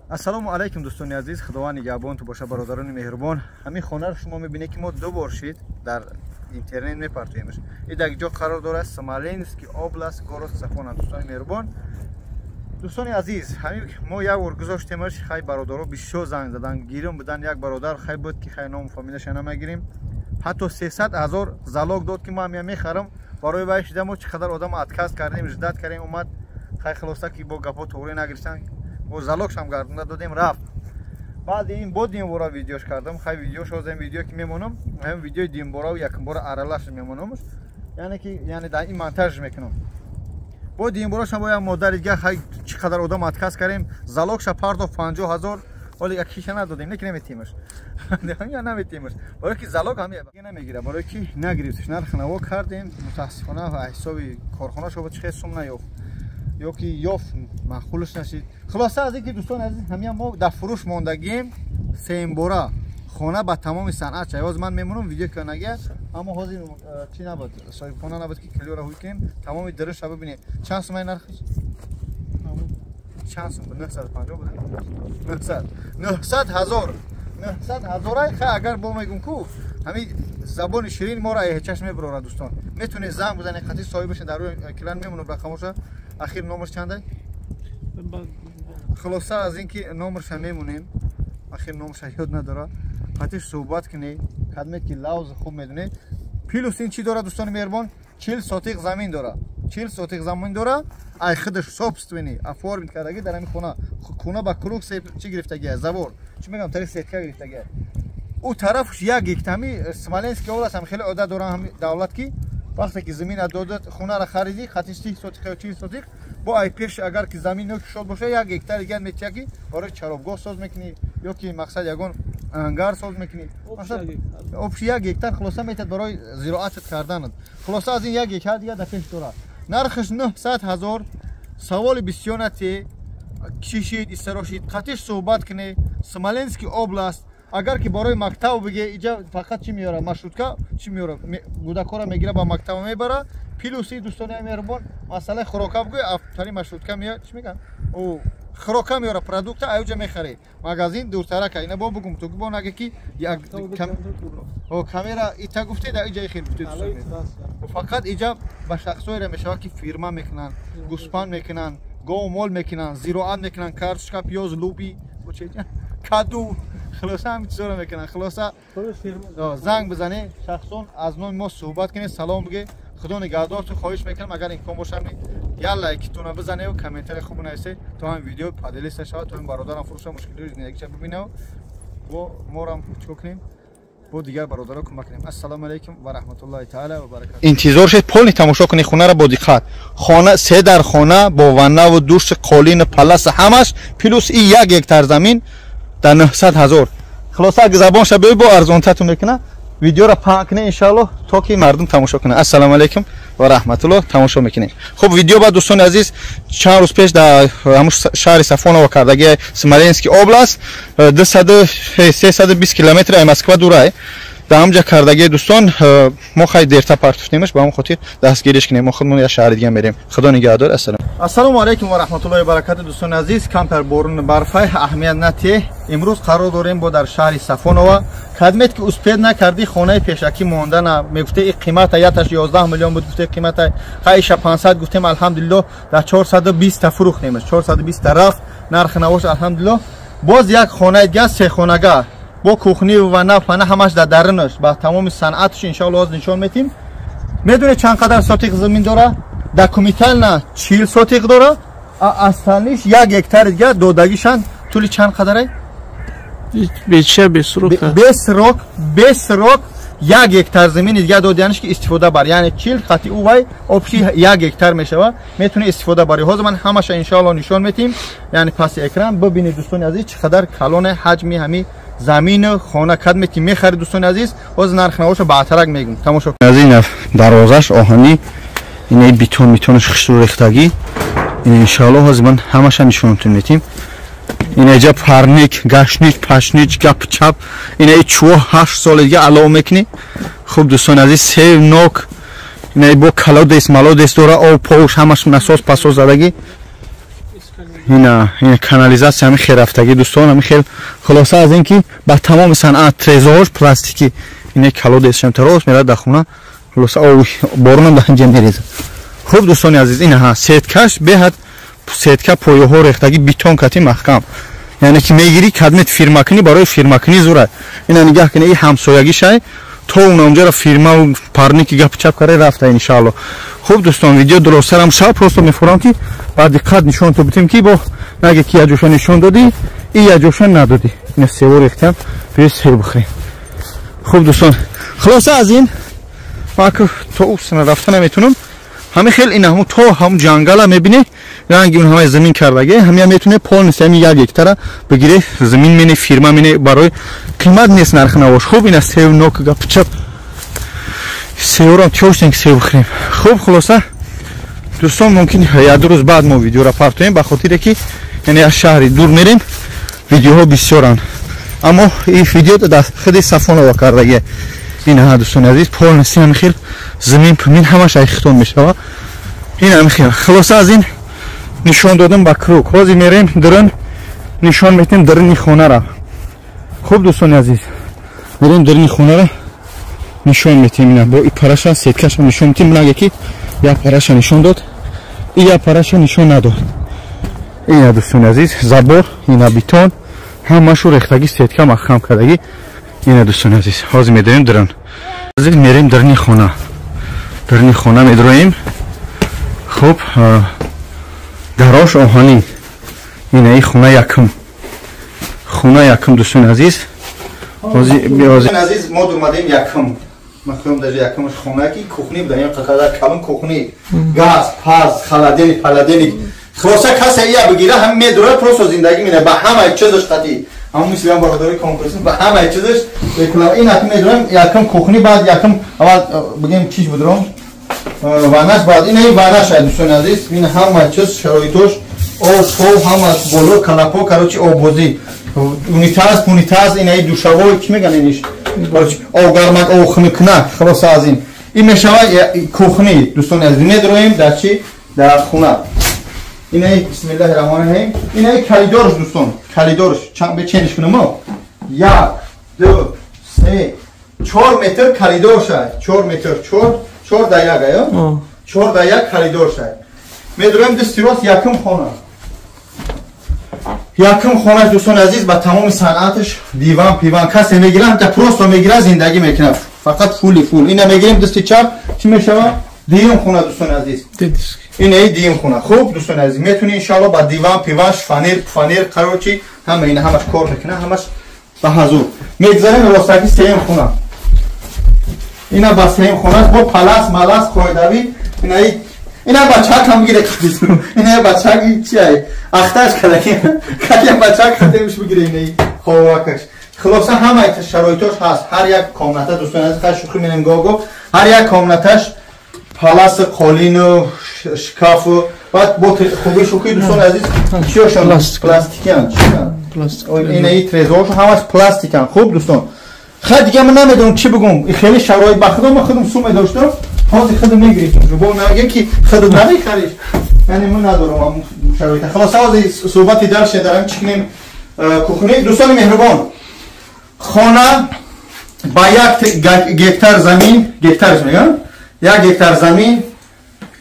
Ассалому алайкум, дӯстони азиз, Худованд нигаҳбон ту боша, бародарони меҳрубон. Ҳамин хонаро шумо мебинед, ки мо ду бор шид дар интернет мепартоемш. И дар ҷо қарор дорад: Смоленский область, город Сафонов. Дӯстони меҳрубон, дӯстони азиз, ҳамин мо як бор гузоштемаш. Хай, бародаро бисёр занг задан, гирён будан. Як бародар хай буд, ки хай ному фамилияша намегирем, ҳатто 300 000 залог дод, ки мо ҳамя мехарам. Барои вай шида мо чӣ қадар одам отказ кардем, ждать кардем, омад. Хай, хулоса, ки бо гапҳо тоғрӣ нагирифтан, бо залогшам гардонда додем, рафт. Баъди ин бо димбора видеош кардам. Хай, видеош ҳозир, видео ки мемонам, ҳамин видеои димбораву якумбора аралаш мемонамш, яъне ки, яъне дар ин монтаж мекунам. Бо димборашам бо як модари дига. Хай, чӣ қадар одам отказ кардем, залогша пардохт, 50 000. Ҳоли якиша надодем, не ки наметимаш, наметимаш, барои ки залог ҳам намегира, барои ки нагирифтш. Нарх наво кардем, мутаассифона, ҳисоби корхона шо чӣ хел сум наёфт ё ки ёфт, маъқулш нашид. Хулоса, аз ин ки, дӯстони азиз, ҳамия мо дар фурӯш мондагием сеюмбора хона ба тамоми санъат ча. Ҳозир ман мемонам видео кунагия, аммо ҳозир чӣ набуд, соҳибхона набуд, ки клиёра ҳуй кунем. Тамоми даруша бибинед. Чанд сумаи нархиш? Чанд сум буд? 950 буд? 900, 900 000, 900 000-ай. Хай, агар бо мегум ку, ҳамин забони ширин моро эҳчаш мебарорад. Дӯстон, метавонед занг бизанед қати соҳибаша, дар рӯи экран мемонам рақамоша. Ахир номерш чанда? Хулоса, аз ин ки номерша мемонем, ахир номерша ёд надора. Қатиш суҳбат кунед, кадмед ки лавз хуб медонед. Плюс ин чӣ дорад, дӯстони меҳрубон? 40 сотиқ замин дора, 40 сотиқ замин дора, ай худаш собственный оформить кардаги. Дар ҳамин хона ба круг чӣ гирифтагия, забор, чӣ мегӯям, тари сетка гирифтагия. Ӯ тарафш як гектар. Ҳами Смоленский область ҳам хеле одат дорам, ҳами давлат, ки вақте ки замина додад, хонаро харидӣ, хати 30 сотиқ ё 40 сотиқ, бо ай пеш агар ки замин ё кушод боша, як гектар дигар метия, ки барои чаробгоҳ соз мекунӣ ё ки мақсад ягон ангар соз мекунӣ, общий як гектар. Хулоса, метиҳад барои зироатат карданат. Хулоса, аз ин як гектар дигар дар пеш дорад. Нархаш 900 000. Саволи бисёр нате, чишид истарошид, қатиш суҳбат кунед. Смоленский область. Агар ки барои мактаб биге, иҷа фақат чӣ меёра, маршрутка чӣ меёра, кӯдакҳоро мегира, ба мактаба мебара. Плюси, дӯстони меҳрубон, масъалаи хӯрока бигӯй, тари маршрутка меёд, чӣ мегӯянд, хӯрока меёра, продукта аюҷа мехарӣ, магазин дуртарака. Ина бо бугум, ту бо наге, ки камера ита гуфтед, иҷа хел гуфтед. Фақат иҷа ба шахсоеро мешавад, ки фирма мекунанд, гӯспанд мекунанд, гову мол мекунанд, зироат мекунанд, картошка, пиёз, луби, каду, хулоса, ҳамин чизоро мекунанд. Хулоса, занг бизанед, шахсон аз номи мо суҳбат кунед, салом бигӯед. Худо нигаҳдортон. Хоҳиш мекунам, агар имкон боша, як лайкитона бизанед, комментарий хуб нависед, то ҳам видео поделиться шавад, то ҳам бародарам фурӯша мушкилиҳои зиндагиша бибинав, бо морам чикор кунем, бо дигар бародаро кӯмак кунем. Ассалому алайкум ва раҳматуллоҳи таала ва баракату. Интизор шед, полный тамошо кунед хонаро бо диққат. Хона се дар хона бо ваннаву души, қолину паласа ҳамаш, плюс и як гектар замин дар 900 000. Хулоса, агар забонша бӯй, бо арзонтатон мекунад. Видеоро паҳн кунед, иншааллоҳ, то ки мардум тамошо кунад. Ассалому алайкум ва раҳматуллоҳ. Тамошо мекунем. Хуб, видео ба, дӯстони азиз, чанд рӯз пеш дар ҳамун шаҳри Сафоново кардаги, Смоленский область, 320 километр ай Москва дурай, дар ҳамҷа кардаги. Дӯстон, мо хай дертар партуфтемаш, ба ҳамон хотир дастгириш кунем. Мо худмон як шаҳри дига мерем. Худо нигаҳдор. Ассалом. Ассалому алайкум ва раҳматуллоҳи ва баракату. Дӯстони азиз, камтар борони барфай, аҳамият натиҳ. Имрӯз қарор дорем бо дар шаҳри Сафонова. Кадмет ки успеть накардӣ, хонаи пешакӣ мондана мегуфте, и қимата яташ 11 миллион буд, гуфте қимата хайша 500 гуфтем. Алҳамдулиллоҳ, дар 420 та фурӯхтемаш, 420 та рафт нархи навош, алҳамдулиллоҳ. Боз як хонаи дига, сехонага, бо кухни ва нафана ҳамаш дар дарунаш, ба тамоми санъаташ. Иншоалло, ҳозир нишон метим. Медонед, чанд қадар сотиқ замин дора? Документально 40 сотиқ дора, остальныйш як гектари дига додагишанд. Тӯли чанд қадарай? Беча, без срока. Без срок, без срок як гектар замини дига додияниш, ки истифода бар, яъне 40 хати увай общий як гектар мешава, метавони истифода бари. Ҳозир ман ҳамаша, иншоалло, нишон метим, яъне паси экран бибинед, дӯстони азиз, чӣ қадар калоне ҳаҷми ҳами замину хона. Кадме ки мехарид, дӯстони азиз, ҳозир нарх навоша баътарак мегум, тамошо. Аз ин дарвозаш оҳанӣ, ина бетон, бетонаш хушрӯ рехтагӣ. Иншоалло, ҳозир ман ҳамаша нишонтон метим. Инаҷа парник, гашнич, пашнич, гап чап, ина чӯ 8 соли дига алов мекунӣ. Хуб, дӯстони азиз, сев, нок, ина бо колодец малодец дора, об поуш ҳамаш насос пасос задагӣ. Ина канализатсия ҳамин хел рафтагӣ дӯстон, ҳамин хел. Хулоса аз ин ки ба тамоми санъат трезоҳош пластикӣ. Ина колодецшам тароз мерад дар хона. Хулоса боронам дар инҷа мерезад. Хуб дӯстони азиз, ина ҳа сеткаш беҳад сетка поёҳо рехтагӣ бетон кати маҳкам. Яъне ки мегирӣ кадмет фирмакунӣ барои фирмакунӣ зурад. Ина нигаҳ кунед, ин ҳамсоягӣ шай то унамҷаро фирмаву парники гап чап карда рафта иншаалло. Хуб дӯстон, видео дуростарам шав, просто мефурам ки ба диққат нишон то битем ки бо наге ки яҷоша нишон додӣ, и яҷоша надодӣ. Ина сево рехтам, биё сев бихӯрем. Хуб дӯстон, хулоса аз ин ман то усна рафта наметунам. Ҳамин хел ин ҳамун то ҳамун ҷангала мебинӣ, ранги он ҳамаи замин кардаге, ҳамия метуне полностью ҳамин як гектара бигире, замин мене, фирма мене, барои қимат нест нарх навош. Хуб ина сев нок гап чап. Севрам чоштем ки сев бихӯрем. Хуб хулоса дӯстон, мумкин як ду рӯз баъд мо видеоро партоем, ба хотире ки яъне аз шаҳри дур мерем, видеоҳо бисёранд. Аммо ин видео дар худи Сафонова кардагие. Ин ҳа дӯстони азиз, полностью ҳамин хел замин пумин ҳамаш айхитон мешавад. Ин ҳамин хел. Хулоса аз ин нишон додам ба круг. Ҳозир мерем дурун нишон метем даруни хонара. Хуб дӯстони азиз, мерем даруни хонара нишон метем. Ина бо и параша сеткаша нишон метем. Наге ки як параша нишон дод, и як параша нишон надод. Ина дӯстони азиз, забор, ина бетон, ҳамашу рехтагӣ сетка маҳкам кардагӣ. Ина дӯстони азиз, ҳозир медоем дурун. Азиз мерем даруни хона. Даруни хона медроем. Хуб, дарош оҳанӣ. Ина ин хона якум. Хона якум дӯстони азиз. Ҳозир азиз мо омадем якум. Ман худам даже якумаш хона ки кухни буда, ин қадар калон кухни. Газ, паз, холодильник, паладильник. Хулоса касе ия бигира, ҳам медурад, просто зиндагӣ мене ба ҳамаи чизаш қатӣ. Ҳамон мисли ҳам бародари компрессор ба ҳамаи чизаш реклама. Ин акм медурам, якум кухни, баъд якум аввал бигем чиш будурам. Ванаш баъд ин ванаш ай дӯстони азиз, ин ҳама чиз шароитош, об, пов, ҳама боло канапо, короче оббозӣ. Унитаз, пунитаз, ин ай душавой чӣ меган иниш? Короче, об гармак, об хунукнак, хулоса аз ин. Ин мешавад кухни, дӯстони азиз. Медроем дар чӣ? Дар хона. Инаи бисмиллаҳи раҳмони раҳим. Инаи коридорш дӯстон, коридорш чанд бечениш кунем мо? 1 2 3 4 метр коридор шай. 4 метр, 4 да 1 ая? 4 да 1 коридор шай. Медроем дасти рост якум хона. Якум хонаш дӯстони азиз ба тамоми санъаташ диван, пиван касе мегирад, ҳамта просто мегирад, зиндагӣ мекунад. Фақат фули фул. Ина мегирем дасти чап, чӣ мешавад? Дуюм хона дӯстони азиз. Ин дуюм хона. Хуб дӯстони азиз, метунӣ иншаалло ба диван, пиван, шифонер, пфанер, короче, ҳама ина ҳамаш кор мекунад, ҳамаш ба ҳазур. Мегзарем ростаки сеюм хона. Ина ба сеюм хона бо палас, малас, қоидавӣ, ина бачак ҳам бигире. Ина бачак чи ай? Ахташ кадаки. Каки бачак хатемш бигире ина ховакаш. Хулоса ҳама шароитош ҳаст. Ҳар як комната дӯстони азиз, хай шӯхӣ менем гого. Ҳар як комнаташ палас, қолину, шкафу, баъд бо хуби шӯхӣ дӯстони азиз, чиёшон пластикиян, ина и трезоршо ҳамаш пластикан. Хуб дӯстон, хай дига ман намедонам чӣ бигӯм. Хеле шароит ба худо, ман худам сум медоштам, ҳозир худам мегирифтам. Бо нагем ки худат намехариш, яъне ман надорам шароита. Хулоса ҳозир суҳбати дарше дарам чӣ кунем кухни. Дӯстони меҳрубон, хона ба як гектар замин, гектарш мегӯям, як гектар замин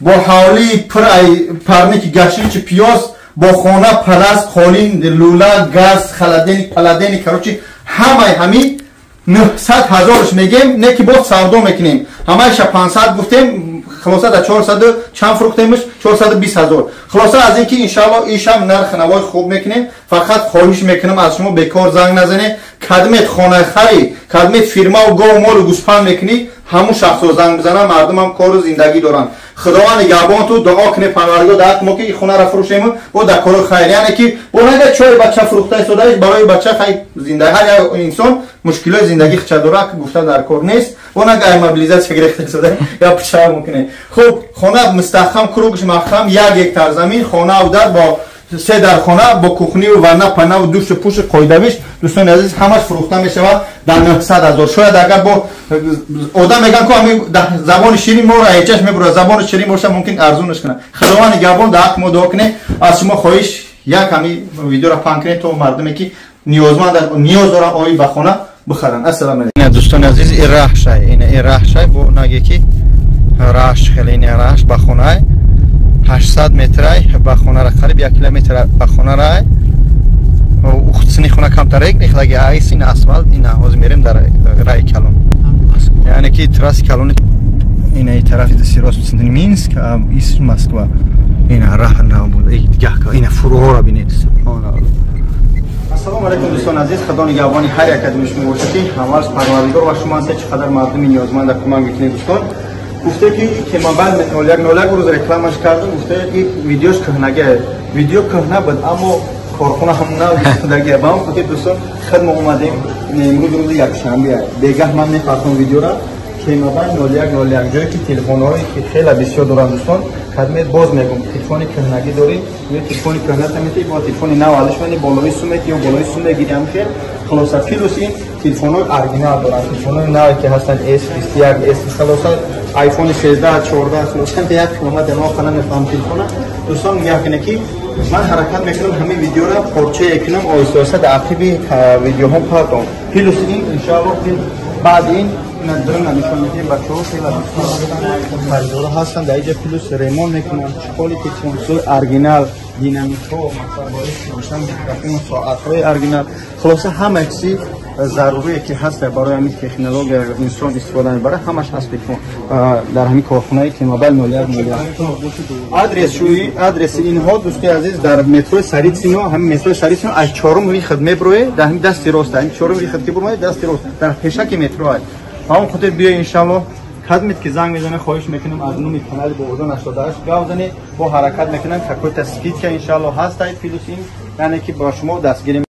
бо ҳавлии пур ай парники гашничи пиёз, бо хона, палас, қолин, лула, газ, холодильник, паладильник, короче ҳамаи ҳамин 900 ҳазорш мегем, не ки боз савдо мекунем. Ҳамаиша 500 гуфтем, хулоса дар 400 чанд фурӯхтемш? 420 ҳазор. Хулоса аз ин ки иншаалло ишам нархи навои хуб мекунем. Фақат хоҳиш мекунам аз шумо бекор занг назанед. Кадмет хонахарӣ, кадмет фирмаву гову молу гӯспанд мекунӣ, ҳамун шахсо занг бизананд, мардумам кору зиндагӣ доранд. Худованд нигаҳбон ту, дуо кунед Парвардигор дар ҳаққи мо ки ин хонаро фурӯшем бо дар кори хайр. Яъне ки бо нага чой бача фурӯхта истодаиш барои бача хай зинда, ҳар як инсон мушкилои зиндагӣ хича дорад, гуфта дар кор нест. Бо нага мобилизатсия гирифта истода я пича мукунед. Хуб, хона мустаҳкам, кругш маҳкам, як гектар замин, хона дар бо се дар хона бо кухниву ванна, панаву душу пушу қоидавиш. Дӯстони азиз, ҳамаш фурӯхта мешавад дар 900 ҳазор. Шояд агар бо одам меган ко ҳамин забони ширин моро ҳечаш мебурад, забони ширин боша мумкин арзунаш кунад. Худованд нигаҳбон, дар ҳаққи мо дуо кунед. Аз шумо хоҳиш Як ҳами видеоро паҳн кунед, то мардуме ки ниёзманд ниёз доранд, оид ба хона бихаранд. Ассалому алайкум. Ина, дӯстони азиз, ин раҳшай, ина ин раҳшай бо наге ки раҳш хеле, ина раҳш ба хонай 800 метрай, ба хонара қариб 1 километр ба хонарай. Сини хона камтар рехлаги, айс ин асфалт. Ина ҳозир мерем дар раи калон, яъне ки трасси калони. Ина и тарафи сирост Минск, ис Москва. Ина раҳ ина фуруҳоро бинед, субҳоналлоҳ. Ассалому алайкум, дӯстони азиз, Худо нигаҳбони ҳар як аз шумо бошад, ки аввал Парвардигор ва шумо ҳастед, чӣ қадар мардуми ниёзманда кӯмак мекунед. Дӯстон, гуфте ки Кемобайл 0101 рӯз рекламаш кардам, гуфте ки видеош кӯҳнага. Видео кӯҳна буд, аммо корхона ҳам нав истодагия. Ба он хотир, дӯстон, худ мо омадем. Имрӯз рӯзи якшанбе, бегаҳ ман мепартом видеора. Кемобайл 0101, ҷое ки телефонҳое ки хеле бисёр доранд. Дӯстон, кадмет боз мегум, телефони кӯҳнагӣ дорӣ ё телефони кӯҳната метавӣ, бо телефони нав алиш мани, болои сумет ё болои сум мегирӣ, ҳам хел. Хулоса, плюс ин телефонҳои оригинал доранд, телефонҳои наве ки ҳастанд, S21, S, хулоса, iPhone 13, 14, хулоса, як километр ма намефаҳмам телефона. Дӯстон, нигоҳ кунед, ки ман ҳаракат мекунам, ҳамин видеоро порчае кунам, оҳиста оҳиста дар ақиби видеоҳо партом. Плюс ин, иншоаллоҳ, баъди ин дрона нишон медиҳем. Бачаҳо хеле харидоро ҳастанд дар иҷа, плюс ремонт мекунанд, чехоли телефонсои оригинал, динамикҳо, масалан, боиси микрофон, соатҳои оригинал, хулоса, ҳама чизи зарурие ки ҳаст барои ҳамин технология инсон истифода мебарад, ҳамаш ҳаст телефон дар ҳамин корхонаи Кемобайл 0101. Адресшӯи адреси инҳо, дӯстои азиз, дар метрои Царицыно, ҳамин метрои Царицыно аз чорум выход меброe, дар ҳамин дасти рост, ҳамин чорум выход ки бурмоед, дасти рост, дар пешаки метроа. Ба он хотир биё, иншаллоҳ. Кадмит ки занг мезанед, хоҳиш мекунем, аз номи канали Бобоҷон 88 гап занед, бо ҳаракат мекунам, какой-то скидка, иншаллоҳ, ҳастай. Плюс ин, яъне ки ба шумо дастгирӣ.